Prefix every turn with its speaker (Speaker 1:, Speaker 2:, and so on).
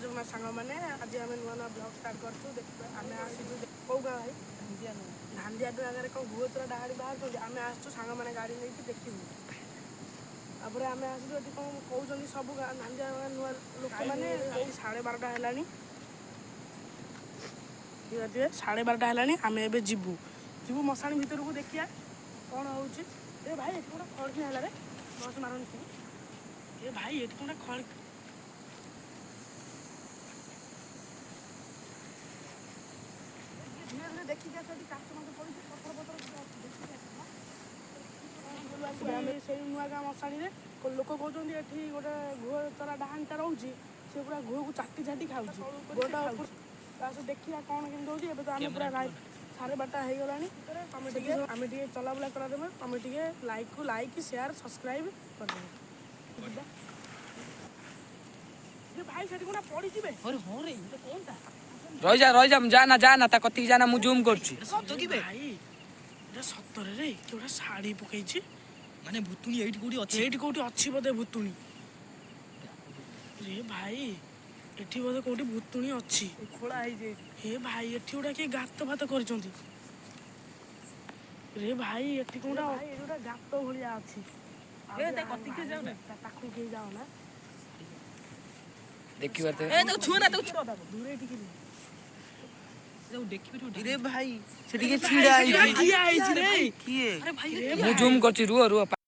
Speaker 1: ଜଗନ୍ନାଥ ସାଙ୍ଗମାନେ। ଆଜି ଆମେ ନୂଆ ନୂଆ ବ୍ଲଗ୍ ଷ୍ଟାର୍ଟ କରିଛୁ। ଦେଖିବା, ଆମେ ଆସିଛୁ କୋଉ ଗାଁ ଭାଇ? ଧାନ୍ଦିଆ ଗାଁରେ କ'ଣ ଘୁଅ ଚୋରା ଡାହାଣୀ ବାହାରୁଛନ୍ତି। ଆମେ ଆସିଛୁ ସାଙ୍ଗମାନେ ଗାଡ଼ି ନେଇକି ଦେଖିବୁ। ତାପରେ ଆମେ ଆସିଛୁ, ଏଠି କ'ଣ କହୁଛନ୍ତି ସବୁ ଗାଁ ଧାନ୍ଦିଆ ଗାଁ ନୂଆ ଲୋକମାନେ। 12:30 ହେଲାଣି, ଠିକ୍ ଅଛି, 12:30 ହେଲାଣି। ଆମେ ଏବେ ଯିବୁ ଯିବୁ ମଶାଣି ଭିତରକୁ, ଦେଖିବା କ'ଣ ହେଉଛି। ଏ ଭାଇ, ଏଠି କ'ଣ ଖଡ଼କିନା ହେଲା ରେ? ବସ୍ ମାରନ୍ତି। ଏ ଭାଇ, ଏଠି କ'ଣ ଖଡ଼ ଧୀରେ ଧୀରେ ଦେଖିକି ଆସ। ଏଠି କାଚ ମାଚ ପଡ଼ିଛି, ପଥର ପଥର ଅଛି, ଦେଖିକି ଆସ। ଆମେ ସେଇ ନୂଆ ଗାଁ ମଶାଣିରେ ଲୋକ କହୁଛନ୍ତି ଏଠି ଗୋଟେ ଘୁଅ ଚରା ଡାହାଣୀଟା ରହୁଛି, ସେ ପୁରା ଘୁଅକୁ ଚାଟି ଚାଟି ଖାଉଛି ଗୋଟା ଉପରୁ। ଆସ, ଦେଖିବା କ'ଣ କେମିତି ହେଉଛି। ଏବେ ତ ଆମେ ପୁରା 12:30 ହେଇଗଲାଣି। ଆମେ ଟିକେ ଚଲାବୁଲା କରାଦେବେ। ତମେ ଟିକେ ଲାଇକ୍କୁ ଲାଇକ୍, ସେୟାର, ସବସ୍କ୍ରାଇବ୍ କରିଦେବେ। ଯିବା। ଏ ଭାଇ, ସେଠି କ'ଣ ପଡ଼ିଯିବେ?
Speaker 2: ଆରେ ହଁ ରେ, ଏଇଟା କଣଟା?
Speaker 3: ରହିଯା, ରହିଯା, ଯା ନା, ଯା ନା, ତା କତିକି ଯା ନା, ମୁଁ ଜୁମ୍ କରୁଛି।
Speaker 2: ସତ କି ବେ?
Speaker 1: ଭାଇ, ଏଟା ସତରେ ରେ, କିଏ ଗୋଟେ ଶାଢ଼ୀ ପକେଇଛି।
Speaker 2: ମାନେ ଭୂତୁଣୀ ଏଇଠି କୋଉଠି ଅଛି?
Speaker 1: ଏଇଠି କୋଉଠି ଅଛି ବୋଧେ ଭୂତୁଣୀ ରେ। ଭାଇ, ଏଠି ବୋଧେ କୋଉଠି ଭୂତୁଣୀ ଅଛି।
Speaker 2: ଖୋଳା ହେଇଛି।
Speaker 1: ହେ ଭାଇ, ଏଠି ଗୋଟେ କିଏ ଗାତ ଫାତ କରିଛନ୍ତି ରେ। ଭାଇ, ଏଠି କୋଉଟା ଏଠି ଗୋଟେ ଗାତ ଭଳିଆ ଅଛି।
Speaker 2: ଏ, ତା କତିକି କିଏ ଯାଉନା?
Speaker 1: ତା ପାଖକୁ କେହି ଯାଉନା।
Speaker 3: ଦେଖିପାରୁଥିବେ।
Speaker 2: ଏ, ତାକୁ ଛୁଅ ନା, ତାକୁ ଛୁଅ।
Speaker 1: ଦୂରେ ଟିକେ ରୁହ।
Speaker 2: ତାକୁ ଦେଖିପାରିବ?
Speaker 4: ରେ ଭାଇ, ସେ ଟିକେ ଛିଡା ହେଇଛି।
Speaker 1: ଠିଆ ହେଇଛି ରେ।
Speaker 4: କିଏ?
Speaker 2: ଆରେ ଭାଇ।
Speaker 3: ମୁଁ ଜୁମ୍ କରୁଛି, ରୁହ ରୁହ।